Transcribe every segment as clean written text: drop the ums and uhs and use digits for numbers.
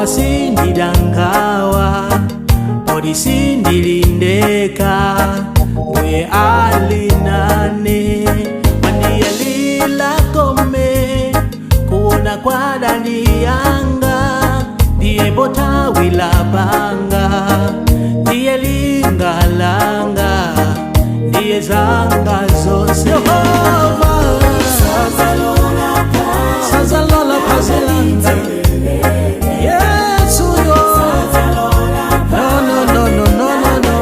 Koma sindidangawa poti sindilindeka, mbuye alinane mandiyelilakome kuona kwa dani yanga, ndiye botawila panga, ndiye lingalanga, ndiye zanga zonse. Yehova sazalola pazilanga Yesu yo. No, no, no, no, no, no, no.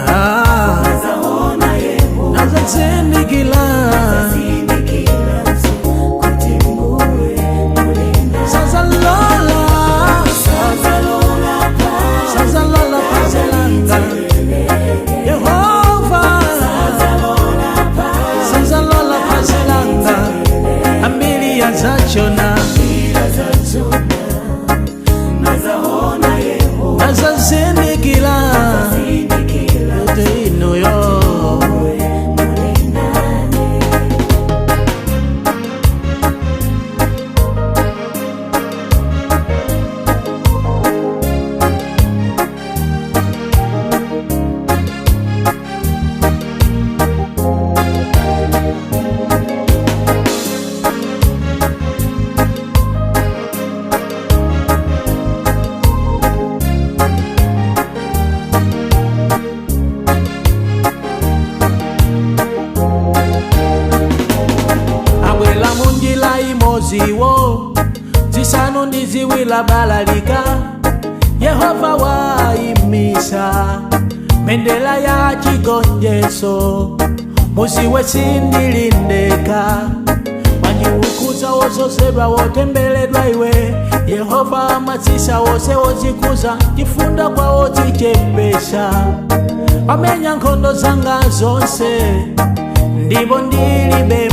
Ah, nazazindikila sazalola, sazalola pazilanga Yehova sazalola pazilanga ambili yazachona nazazindikila kuti inuyo. Abwela munjila imoziwo zisanu ndi ziwila balalika. Yehova waimisa mendela ya chigonjeso, muziwe sindilindeka wanjiukuza wozosedwa wotembeledwa iwe. Yehova amatsisa wose wozikuza, chifunda kwawo zichepesa. Pamenya nkhondo zanga zonse ndipo ndilibe.